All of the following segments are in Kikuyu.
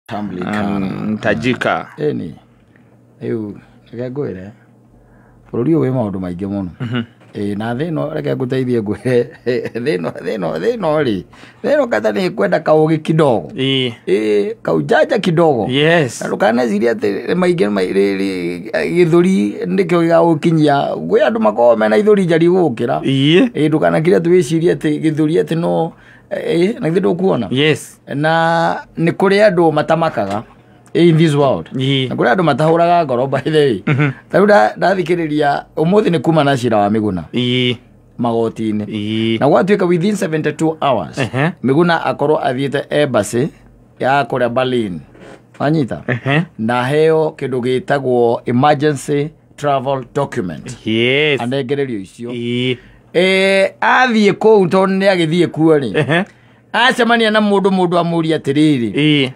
Tambulikana. Tajika. Ĩni rĩu reke ngwĩre, bũrũri ũyũ wĩ maũndũ maingĩ mũno. Ĩĩ, na thĩ ĩno, reke ngũteithie ngwĩre, thĩ ĩno rĩ, thĩ ĩno kata nĩ kwenda kaũgĩ kidogo. Ĩĩ, kaujanja kidogo. Na ndũkanecirie atĩ maingĩ gĩthũri nĩkĩo gĩgagũkinyia gwĩ andũ makoragwo mena ithũri njari gũgũkĩra. Ĩĩ, ndũkanakire atĩ wĩcirie atĩ gĩthũri atĩ no ĩĩ, na githĩ ndũkuona? Yes. Na nĩ kũrĩ andũ matamakaga in this world. Na kũrĩ andũ matahũraga ngoro, by the way. Ta rĩu ndathikĩrĩria ũmũthĩ nĩ kuma na cira wa Mĩgũna magoti-inĩ. Na gwatuĩka within 72 hours Mĩgũna akorwo athiĩte embassy ya kũrĩa Berlin, wanyita? Na heo kĩndũ gĩtagwo emergency travel document. Anengererio icio. Athiĩ kũu, tondũ nĩ agĩthiĩ kuo rĩ, acemania na mũndũ amũria atĩrĩrĩ,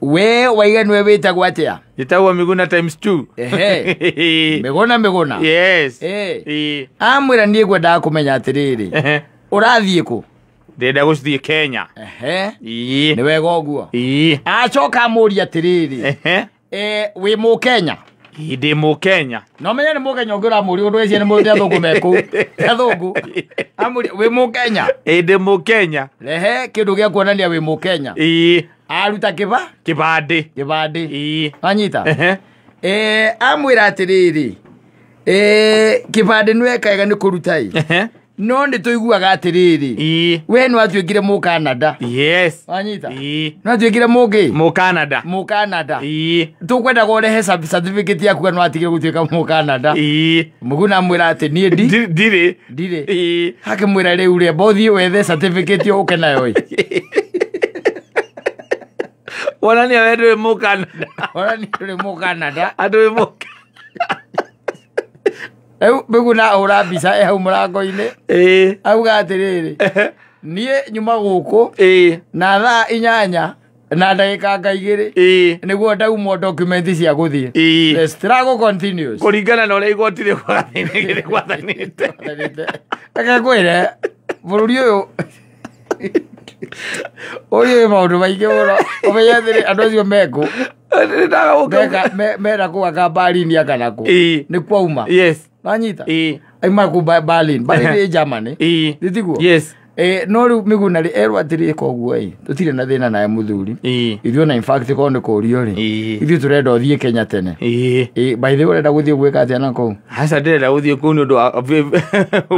we waiga nĩwe wĩtagwo atĩa? Njĩtagwo Miguna times two. Ehe. Mĩgũna, Mĩgũna. Amwĩra, niĩ ngwendaga kũmenya atĩrĩrĩ, ũrathiĩ kũ? Ndĩrenda gũthiĩ Kenya. Ehe. Nĩ wega ũguo. Acoka amũria atĩrĩrĩ, wĩ Mũkenya? Ĩĩ, ndĩ Mũkenya. No menye nĩ Mũkenya ũngĩ ũramũria ũndũ ĩcio nĩ athũngũ me kũu, nĩ athũngũ. Amũria, wĩ Mũkenya? Ĩĩ, ndĩ Mũkenya. Rehe kĩndũ gĩa kuonania wĩ Mũkenya. Aruta kĩba Kĩbandĩ. Kĩbandĩ. Wanyita? Ehe. Amwĩra atĩrĩrĩ, kĩbandĩ nĩ wekega nĩ kũruta ĩ, no nĩ tũiguaga atĩrĩrĩ, we nĩ watuĩkire Mũkanada. Wanyita? Nĩ watuĩkire mũngĩ Mũkanada. Mũkanada. Tũkwendaga ũrehe certificate yaku kana watigire gũtuĩka Mũkanada. Mũguna amwĩra atĩ niĩ ndi Ndirĩ. Ndirĩ. Hakĩmwĩra, rĩu rĩ, ũthiĩ wethe certificate ũke nayo ĩ. Wonania we ndũrĩ Mũkanada. Ona niĩ ndũrĩ Mũkanada. Andũ wĩ Mũkanada. Rĩu Mĩguna ahũra mbica e hau mũrango-inĩ, auga atĩrĩrĩ, niĩ nyuma gũkũ na thaa 8:02 nĩguo ndaumwo document cia gũthiĩ. The struggle continues. Kũringana na ũrĩa igoti rĩgwathanĩte. Reke ngwĩre, bũrũri ũyũ wĩ maũndũ maingĩ mũno. Ũmenye atĩrĩ, andũ acio mekũ mera kũ aka Berlin kana kũ nĩ kwauma. Wanyita? Aima kũ Berlin, Berlin ĩ Germany. Thitiguo? Yes. No rĩu Mĩguna rĩ, erwo atĩrĩ, koguo ĩ tũtirĩ na thĩna nawe mũthuri. Ithuĩ ona in fact korwo nĩ kũrio rĩ, ithuĩ tũrenda ũthiĩ Kenya tene. By the way, ũrenda gũthiĩ gwĩka atĩa na kũu? Aca, ndĩrenda gũthiĩ kũu nĩ ũndũ wa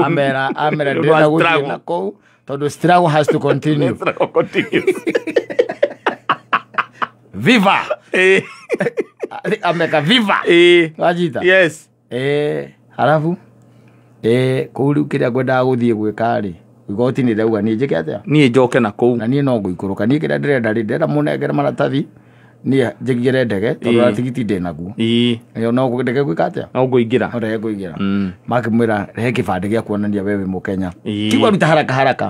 Amera nĩ ũndũ wa ndĩrenda gũthiĩ struggle. na kũu tondũ struggle has to continue. Struggle continues. Viva ameka viva. Wajita? Yes. Halafu kũu rĩu kĩrĩa ngwendaga gũthiĩ gwĩka rĩ, igoti nĩ rĩauga niĩ njĩke atĩa? Niĩ njoke na kũu. Na niĩ no ngũikũrũka. Niĩ kĩrĩa ndĩrenda rĩ, ndĩrenda mũnengere maratathi niĩ njĩngĩre ndege tondũ na tigiti ndĩ naguo. Ĩyo no ndege gwĩka atĩa? No ngũingĩra. No ndege kũingĩra. Makĩmwĩra, rehe kĩbandĩ gĩa kuonania we wĩ Mũkenya. Tigwa ruta haraka haraka.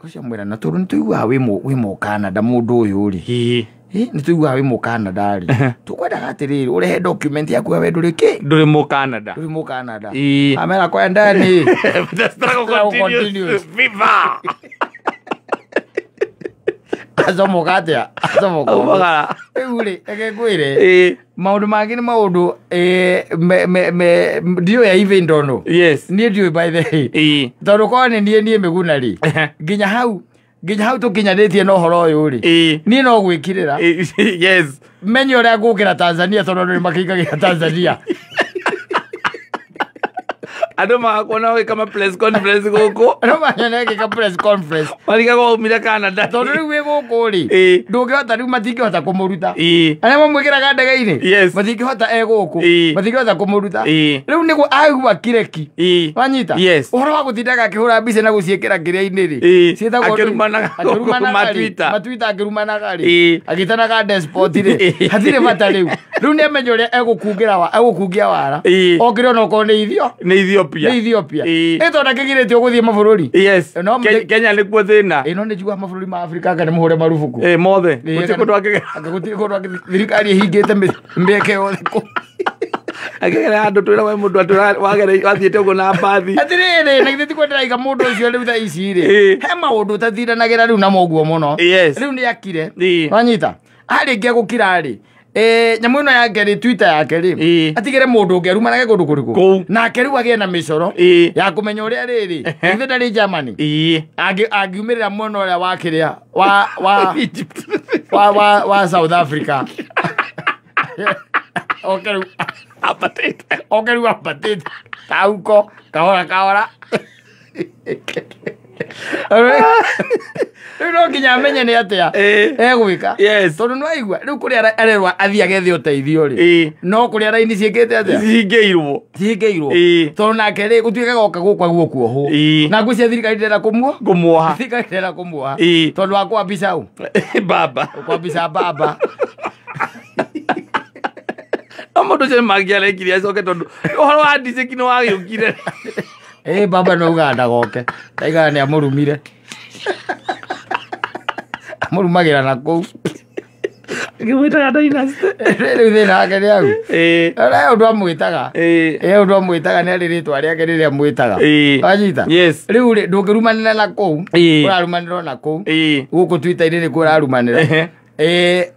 Ũcio mwĩra, na tondũ nĩ tũiguaga wĩ Mũkanada mũndũ ũyũ rĩ, nĩ tũiguaga wĩ Mũkanada rĩ, tũkwendaga atĩrĩrĩ, ũrehe document yaku we ndũrĩ kĩ? Ndũrĩ Mũkanada. Ndũrĩ Mũkanada. Amera kwendani. The struggle Struggle continues. continues. Viva. Acomoka atĩa? Acomoka ũguo. Aumagara. Rĩu rĩ, reke ngwĩre, maũndũ mangĩ nĩ maũndũ ndiũĩ I even don't know. Niĩ ndiũĩ, by the way. Tondũ korwo nĩ niĩ Mĩguna rĩ, nginya hau tũkinyanĩtie na ũhoro ũyũ rĩ, niĩ no gwĩkirĩra. Menye ũrĩa ngũkĩra Tanzania, tondũ andũ nĩ makĩingagĩra Tanzania. Andũ magakuona ũgĩka ma press conference gũkũ. Andũ manyone ngĩka press conference. Marigagwo waumire Canada. Tondũ rĩu wĩ gũkũ rĩ, ndũngĩhota, rĩu matingĩhota kũmũruta. Arĩa mamwĩkĩraga ndege-inĩ matingĩhota e gũkũ. Matingĩhota kũmũruta. Rĩu nĩguo aigua kireki. Wanyita? Yes. Ũhoro wa gũtindaga akĩhũra mbica na gũciĩkĩra kĩrĩa-inĩ rĩ, ciĩtagwo ndũ? Akĩrumanaga Akĩrumanaga rĩ, matwita. Matwita akĩrumanaga rĩ, agĩtanaga despot rĩ, hatirĩ bata rĩu. Rĩu nĩ amenya ũrĩa egũkungĩra wa egũkungia wara. Okĩre onokorwo nĩ ithio Nĩ Ethiopia. Nĩ Ethiopia. Ĩ tondũ akĩgirĩtio gũthiĩ mabũrũri. No Kenya nĩkuo thĩna. Ĩno nĩ njiguaga mabũrũri ma Afrika anga nĩ mũhũre marubuku. Mothe. Gũtirĩ kũndũ angĩgera. Anga gũtirĩ kũndũ angĩthiĩ. Thirikari ĩhingĩte mĩeke yothe kũu. Akĩgerera handũ twĩra we mũndũ atĩ wathiĩte ũguo na mbathi. Atĩrĩrĩ, na githĩ ti kwendera iga mũndũ ũcio rĩu thaa ici rĩ, he maũndũ ũtatindanagĩra rĩu namo ũguo mũno. Rĩu nĩ akire. Wanyita? Arĩkia gũkira rĩ, nyamũ ĩno yake rĩ, Twitter yake rĩ, atigĩre mũndũ ũngĩ arumanage kũndũ kũrĩkũ? Kũu. Nake rĩu agĩe na mĩcoro ya kũmenya ũrĩa rĩrĩ, githĩ ndarĩ Germany? Angiumĩrĩra mwena ũrĩa wa kĩrĩa, wa Egypt. wa South Africa. Oke rĩu. Ambatĩte. Oke rĩu ambatĩte. Tauko, kahora kahora. Rĩu no nginya amenye nĩ atĩa egwĩka. Tondũ nĩ waigua, rĩu kũrĩa arerwo athiĩ agethe ũteithio rĩ, no kũrĩa raini ciĩkĩte atĩa? Cihingĩirwo. Cihingĩirwo. Tondũ nake rĩ, gũtuĩkaga oka gũkũ aguo kuohwo. Na ngwĩciria thirikari ndĩrenda kũmuoha. Kũmuoha. Thirikari ndĩrenda kũmuoha. Tondũ wa kwambica ũ? Baba. Kwambica baba. No mũndũ ũcio nĩ mangĩarekire acoke tondũ ũhoro wa ndicĩki nĩ wagĩũkire. Baba no ugaga ndagoke. Ndaigaga nĩ amũrumire. Amũrumagĩra na kũu. Akĩmwĩtaga Dynasty. Rĩu thĩna wake nĩ hau. He ũndũ amwĩtaga. He ũndũ amwĩtaga nĩ arĩ rĩtwa rĩake rĩrĩa amwĩtaga. Wanyita? Yes. Rĩu rĩ, ndũngĩrumanĩra na kũu. Ũrarumanĩra na kũu. Gũkũ Twitter-inĩ nĩkuo ũrarumanĩra.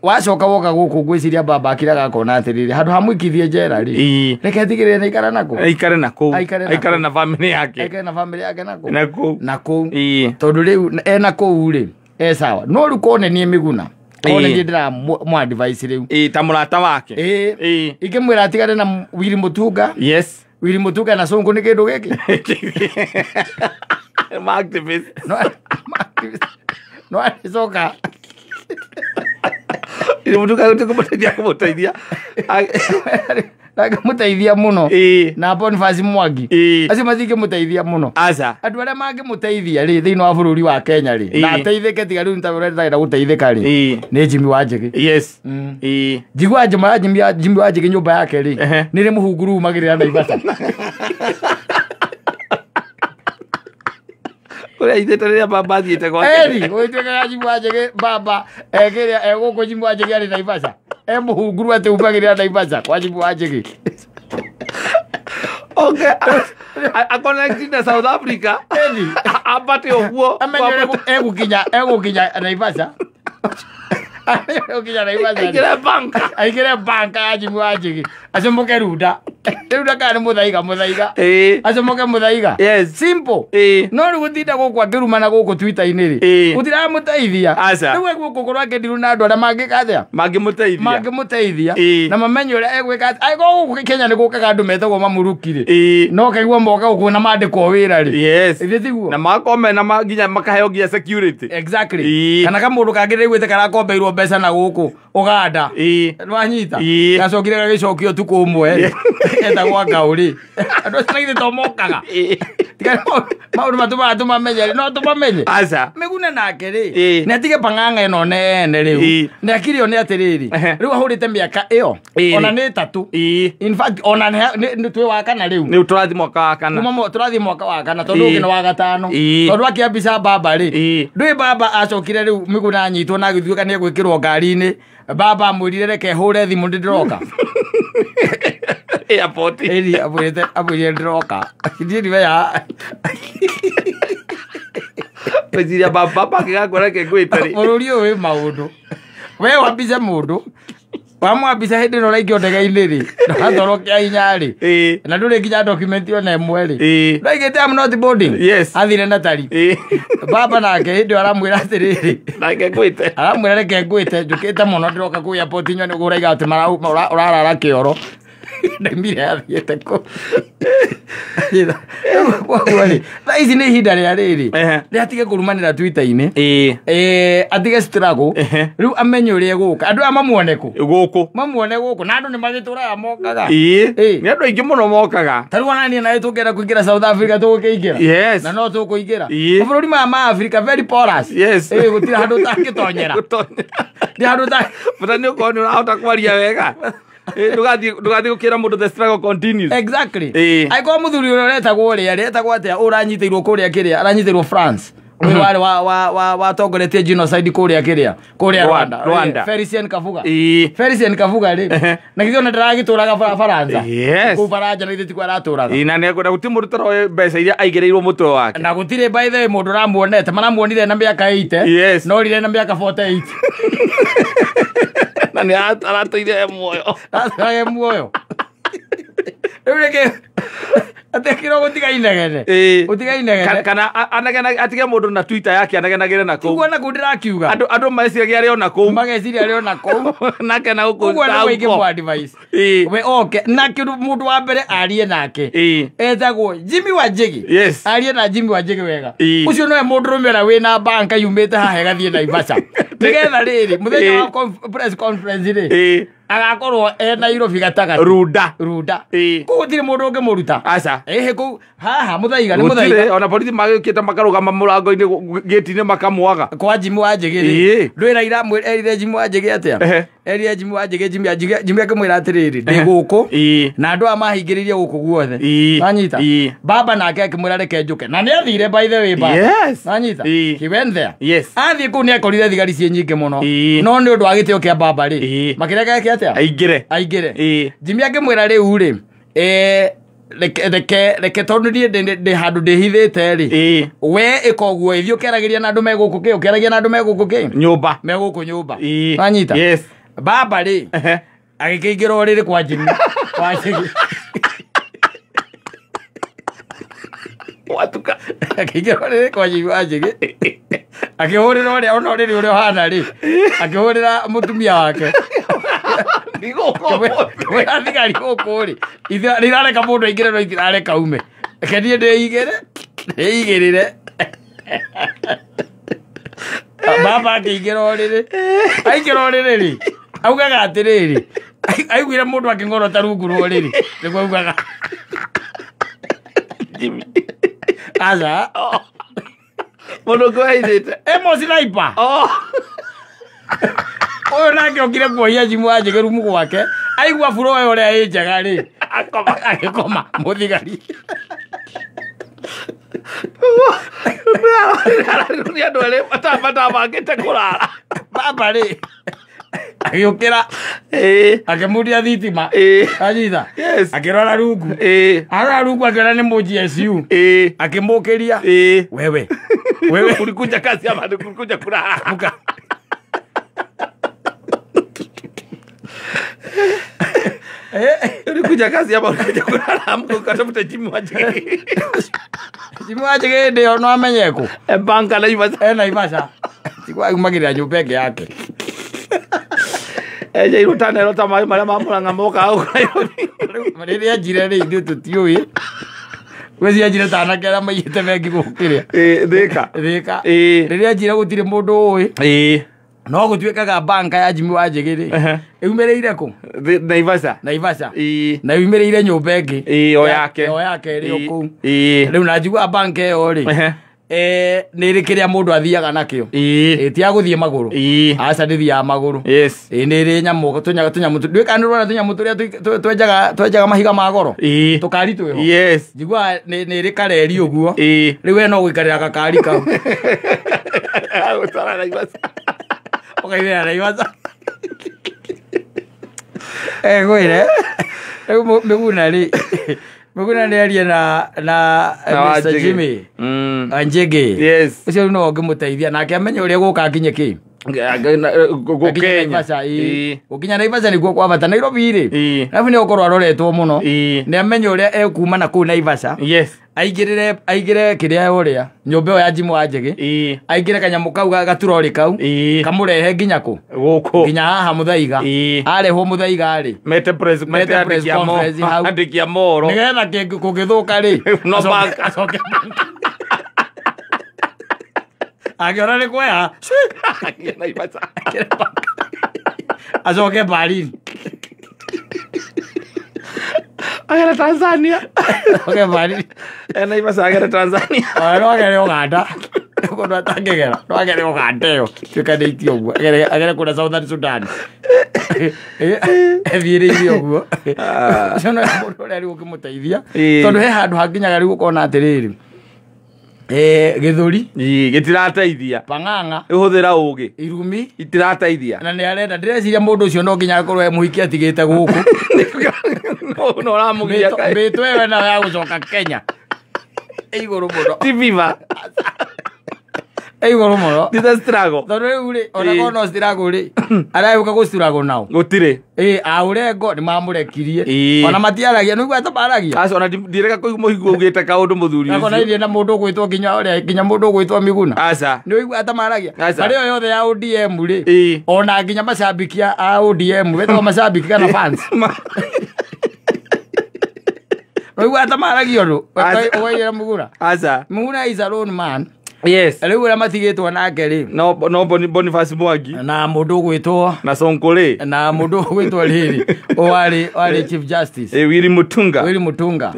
Wacoka woka gũkũ ngwĩciria baba akiraga akona atĩrĩrĩ, handũ ha mũikithie njera rĩ, reke atigĩrĩre nĩ aikara na kũu. Aikare na kũu. Aikare na Aikare kũu. na family yake. Aikare na family yake na kũu. Na kũu. Na kũu. Tondũ rĩu ena kũu rĩ, e sawa. No rĩu kone niĩ Mĩguna. Kone niĩ ndĩramũ advice rĩu. Ta mũrata wake. Ingĩmwĩra atigane na Willy Mutunga. Yes. Willy Mutunga na Sonko nĩ kĩndũ gĩkĩ? Ma activist. No, ma activist. No agĩcoka. Willy Mutunga gũtirĩ kũmũteithia kũmũteithia. Ndangĩmũteithia mũno. Na Boniface Mwangi. Acio matingĩmũteithia mũno. Aca. Andũ arĩa mangĩmũteithia rĩ, thĩinĩ wa bũrũri wa Kenya rĩ, na ateithĩke tiga rĩu nĩ ta ũrĩa ndĩrenda gũteithĩka rĩ, nĩ Jimmy Wanjigi. Yes. Njiguaga Jimmy Wanjigi nyũmba yake rĩ, nĩ rĩ mũhunguru umagĩrĩra Naivasha. Kũrĩa aithĩte rĩrĩa baba athiĩte gwake. Eri, gũgĩtuĩkaga Jimmy Wanjigi baba, kĩrĩa, gũkũ Jimmy Wanjigi arĩ Naivasha. Mũhunguru atĩ umagĩrĩra Naivasha kwa Jimmy Wanjigi. Okay. Akonekti na South Africa. Eri. Ambate ũguo. Amenye egũkinya Naivasha. Egũkinya Naivasha. Aingĩre banka. Aingĩre banka ya Jimmy Wanjigi. Acomoke Runda. Runda kana nĩ Mũthaiga, Mũthaiga. Acomoke Mũthaiga. Yes. Simple. No rĩu gũtinda gũkũ akĩrumana gũkũ Twitter-inĩ rĩ, gũtiramũteithia. Aca. Rĩu egũkũ gũkorwo akĩndirwo na andũ arĩa mangĩka atĩa? Mangĩmũteithia. Mangĩmũteithia. Na mamenye ũrĩa egwĩka atĩa. Angĩkorwo gũkũ Kenya nĩ gũkaga andũ metagwo mamuruki rĩ. No kaigua moka gũkũ na mandĩkwo wĩra rĩ. Yes. Ithĩ tiguo? Na magakorwo mena nginya makaheo nginya security. Exactly. Kana kamũndũ kangĩ ndĩraiguĩte karakombeirwo mbeca na gũkũ Ũganda. Nĩwanyita? Gacokire gagĩcokio ũtukũ ũmwe rĩ. Etagwo Ngaũrĩ. Andũ acio na githĩ to mokaga? Tiga maũndũ matũmaga tũmamenye rĩ, no tũmamenye. Aca. Mĩguna nake rĩ, nĩ atige pang'ang'a ĩno nene rĩu. Nĩ akire nĩ atĩrĩrĩ, rĩu ahũrĩte mĩaka ĩyo, ona nĩ ĩtatũ. In fact, ona nĩ twĩ wa kana rĩu. Nĩ tũrathiĩ mwaka wa kana. Kuma tũrathiĩ mwaka wa kana, tondũ ũngĩ nĩ wa gatano. Tondũ akĩambica baba rĩ, ndũĩ baba acokire rĩu Mĩguna anyitwo na agĩtuĩka nĩ egwĩkĩrwo ngari-inĩ. Baba amwĩrire reke hũre thimũ ndĩ ndĩroka. Airport. Ĩni, amwĩrire ndĩroka. Niĩ ndimenyaga. Ngwĩciria baba akĩgakora reke ngwĩte rĩ. Bũrũri ũyũ wĩ maũndũ. We wambice mũndũ, wamwambica hĩndĩ ĩno ũraingĩra ndege-inĩ rĩ, ndũgatwarwo kĩa hinya rĩ. Na ndũrĩ nginya document ona ĩmwe rĩ. Ndwaigĩte I'm not boarding. Yes. Athire na tari. Baba nake hĩndĩ ĩyo aramwĩra atĩrĩrĩ. Reke ngwĩte. Aramwĩra reke ngwĩte, njũkĩte mũno ndĩroka kũu airport inyuĩ nĩguo ũraiga atĩ ũrarara kĩoro. Ndaimire athiĩte kũu. Koguo rĩ, thaa ici nĩ ihinda rĩa rĩrĩ. Rĩ atige kũrumanĩra Twitter-inĩ. Atige struggle. Rĩu amenye ũrĩa egũka. Andũ aya mamuone kũ? Gũkũ. Mamuone gũkũ. Na andũ nĩ magĩtũraga mokaga. Nĩ andũ aingĩ mũno mokaga. Ta rĩu ona niĩ nawe tũngĩenda kũingĩra South Africa tũgũkĩingĩra. Yes. Na no tũkũingĩra. Mabũrũri maya ma Africa very porous. Yes. Gũtirĩ handũ ũtangĩtonyera. Gũtonyera. Nĩ handũ ũtangĩ- Bata nĩ ũkorwo nĩ ũrahota kwaria wega. Ndũgathiĩ gũkĩra mũndũ the struggle continues. Exactly. Angĩkorwo mũthuri ũrĩa ũretagwo ũrĩa, retagwo atĩa, ũranyitĩirwo kũrĩa kĩrĩa, aranyitĩirwo France. Ũyũ warĩ wa watongoretie genocide kũrĩa kĩrĩa kũrĩa Rwanda. Felicien Kabuga. Felicien Kabuga rĩ na githĩ ona ndaragĩtũraga Faransa. Kũu Faranja na githĩ tikuo aratũraga. Na nĩ gũtirĩ mũndũ ũtaroĩ mbeca iria aigĩrĩirwo mũtwe wake. Na gũtirĩ by the way mũndũ ũramuonete, maramuonire na mĩaka 80. Yes. No rire na mĩaka 48. Na nĩ aratũire muoyo. Aratũire muoyo. Rĩu rĩngĩ atekirwo gũtiga inegene. Gũtiga inegene. Kana anegena atige mũndũ na Twitter yake anegenagĩre na kũu. Tiguo na kũu ndĩrakiuga. Andũ meciragia arĩ ona kũu. Mageciria arĩ ona kũu. Nake na gũkũ. Ũguo nĩguo ingĩmũ advice. We oke na kĩndũ mũndũ wa mbere arie nake. Etagwo Jimmy Wanjigi. Yes. Arie na Jimmy Wanjigi wega. Ũcio nowe mũndũrũme ũrĩa wĩna banka yumĩte haha ĩgathiĩ Naivasha. Nĩgetha rĩrĩ mũthenya wa press conference rĩ agakorwo e Nairobi gatagatĩ. Runda. Runda. Kũu gũtirĩ mũndũ ũngĩmũruta. Aca. Ĩhĩ kũu haha Mũthaiga nĩ Mũthaiga. Ona borithi magĩũkĩte makarũgama mũrango-inĩ gate-inĩ makamwaga. Kwa Jimmy Wanjigi rĩ. Ndwĩra ira erire Jimmy Wanjigi atĩa? Erire Jimmy Wanjigi Jimmy akĩmwĩra atĩrĩrĩ ndĩ gũkũ na andũ aya mahingĩrĩirie gũkũ guothe. Nanyita. Baba nake akĩmwĩra reke njũke. Na nĩ athire by the way baba. Yes. Nanyita. He went there. Yes. Athiĩ kũu nĩ akorire thigari ciĩ nyingĩ mũno. No nĩ ũndũ wa gĩtĩo kĩa baba rĩ. Makĩreka eke atĩa? Aingĩre. Aingĩre. Jimmy akĩmwĩra rĩu rĩ reke tondũ niĩ ndĩ handũ ndĩhithĩte rĩ we ĩka ũguo ithiĩ ũkĩaragĩria na andũ me gũkũ kĩ ũkĩaragia na andũ me gũkũ kĩ nyũmba me gũkũ nyũmba. Nanyita. Yes. Baba rĩ agĩkĩingĩra ũrĩrĩ kwa Jimmy Wanjigi. Watuka. Akĩingĩra ũrĩrĩ kwa Jimmy Wanjigi. Akĩhũrĩra ũrĩa ona ũrĩrĩ ũrĩa ũhana rĩ akĩhũrĩra mũtumia wake. Kwĩra thigari gũkũ rĩ nĩ irareka mũndũ aingĩre no itirareka ume. Reke niĩ ndĩigĩrĩre. Baba akĩingĩra ũrĩrĩ. Aingĩra ũrĩrĩ rĩ augaga atĩrĩrĩ aiguire mũndũ akĩng'orota rungu rwa ũrĩrĩ nĩguo augaga. Aca. Mũndũ ũngĩ wehithĩte. Emo sniper. Ũyũ nake okire kuohia Jimmy Wanjigi rumu gwake aigua buro ĩyo ũrĩa ĩ njega rĩ agĩkoma mũthigari. Nĩ andũ erĩ matabangĩte kũrara. Baba rĩ agĩũkĩra akĩmuria thitima. Anyita. Akĩrora rungu. Arora rungu akĩona nĩ mũ GSU. Akĩmũkĩria. Wewe. Wewe ulikuja kazi ama ulikuja kulala? Ulikuja kazi ama ulikuja kulala? Mkatafuta Jimmy Wanjigi. Jimmy Wanjigi hĩndĩ ĩyo no amenye kũ? E banka Naivasha. E Naivasha. Tiguo aumagĩrĩra nyũmba ĩngĩ yake. Enjeirwo tanero ta maĩ marĩa ma Murang'a mokaga gũkũ Nairobi. Rĩrĩa anjire rĩ ithuĩ tũtiũĩ. Gwĩciria anjire ta anake arĩa maiyĩte bengi gũkũ kĩrĩa. Thĩka. Thĩka. Rĩrĩa anjire gũtirĩ mũndũ ũĩ. No gũtuĩkaga banka ya Jimmy Wanjigi rĩ ĩumĩrĩire kũ? Naivasha. Naivasha. Na ĩumĩrĩire nyũmba ĩngĩ. O yake. O yake ĩrĩ o kũu. Rĩu na njiguaga banka ĩyo rĩ nĩ ĩrĩ kĩrĩa mũndũ athiaga nakĩo. Ti ya gũthiĩ magũrũ. Aca ndĩthiaga magũrũ. Yes. Nĩ ĩrĩ nyamũ tũnyamũ ndũĩ kana nĩũrona tũnyamũ tũrĩa twenjaga mahiga ma goro. Tũkari twĩho. Yes. Njiguaga nĩ ĩrĩ kareri ũguo. Rĩu we no gũikarĩra gakari kau. Gũtwara Naivasha. Ũkaigĩrĩra Naivasha. Ngwĩre rĩu Mĩguna rĩ Mĩguna nĩ arie na Mr. Jimmy Wanjigi. Yes. Ũcio rĩu no ũngĩmũteithia nake amenye ũrĩa gũka akinye kĩ. Gũkenya. Gũkinya Naivasha nĩkuo kwa bata. Nairobi rĩ arabu nĩ ũkorwo aroretwo mũno. Nĩ amenye ũrĩa ekuma na kũu Naivasha. Yes. Aingĩrĩre kĩrĩa ũrĩa nyũmba ĩyo ya Jimmy Wanjigi. Aingĩre kanyamũ kau gaturori kau kamũrehe nginya kũ? Gũkũ. Nginya haha Mũthaiga. Arehwo Mũthaiga rĩ mete press conference hau andĩki a mohoro nĩgetha kũngĩthũka rĩ no banka acoke akĩona nĩ kweha acoke Berlin. Agere Tanzania. Acoke Berlin. Naivasha agere Tanzania. Ona no agere Uganda. Kũndũ atangĩgera no agere Uganda ĩyo tuĩkanĩtie ũguo agere kũrĩa Southern Sudan. Ethiĩrĩire ũguo. Ũcio no mũndũ ũrĩa rĩu ũngĩmũteithia tondũ he handũ hanginyaga rĩu ũkona atĩrĩrĩ Gĩthũri. Gĩtirateithia. Pang'ang'a. Ũhũthĩra ũgĩ. Irumi. Itirateithia. Na nĩ arenda ndĩreciria mũndũ ũcio no nginya akorwo e mũhiki atigĩte gũkũ. No ũramũgiria kaĩ. Mĩtwe ĩyo nayo ya gũcoka Kenya. Ĩ igũrũ mũno. Ti viva. Ĩ igũrũ mũno. Ti the struggle. Tondũ rĩu rĩ, ona korwo no struggle rĩ, aragĩũka gũ struggle nao. Gũtirĩ. Aũrengo nĩ mamũrekirie. Ona matiaragia, nĩ ũiguaga ta maragia. Aca ona ndireka kũigua mũhiki augĩte kaũndũ mũthuri Nakona ũcio. ithiĩ na mũndũ ũgwĩtwo nginya ũrĩa nginya mũndũ ũgwĩtwo Miguna. Aca. Nĩ ũiguaga ta maragia. Aca. Harĩ ĩyo yothe ya ODM rĩ, ona nginya macambiki a ODM, wetagwo macambiki kana fans. Ũiguaga ta maragia ũndũ, ũkaigĩra Miguna. Aca. Miguna is a lone man. Yes. Rĩu ũrĩa matigĩtwo nake rĩ. No Boniface Mwangi. Na mũndũ ũgwĩtwo na Sonko rĩ. Na mũndũ ũgwĩtwo rĩrĩ, warĩ Chief Justice. Willy Mutunga. Willy Mutunga.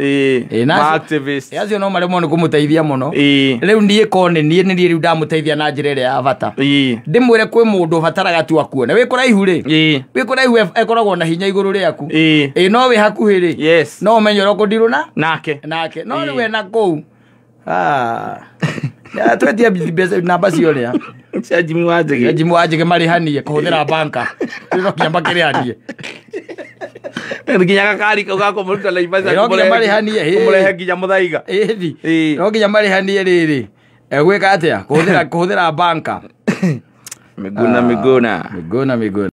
Ma activist. Acio no maremwo nĩ kũmũteithia mũno. Rĩu niĩ ko nĩ niĩ nĩ niĩ rĩu ndamũteithia na njĩra ĩrĩa ya bata. Ndĩmwĩre kwĩ mũndũ ũbataraga tu akuone. Wĩ kũraihu rĩ. Wĩ kũraihu ekoragwo na hinya igũrũ rĩaku. No wĩ hakuhĩ rĩ. Yes. No ũmenye ũrĩa ũkũndirwo na nake. Nake. No rĩu ena kũu. Twetia mbeca namba cio rĩa. Cia Jimmy Wanjigi. Jimmy Wanjigi marĩhanie kũhũthĩra banka. No nginya makĩrĩhanie. Nginya gakari kau ga kũmũruta Naivasha No nginya marĩhanie, kũmũrehe nginya Mũthaiga. Ĩni. No nginya marĩhanie rĩrĩ. Gwĩka atĩa? Kũhũthĩra banka. Miguna Miguna. Miguna Miguna.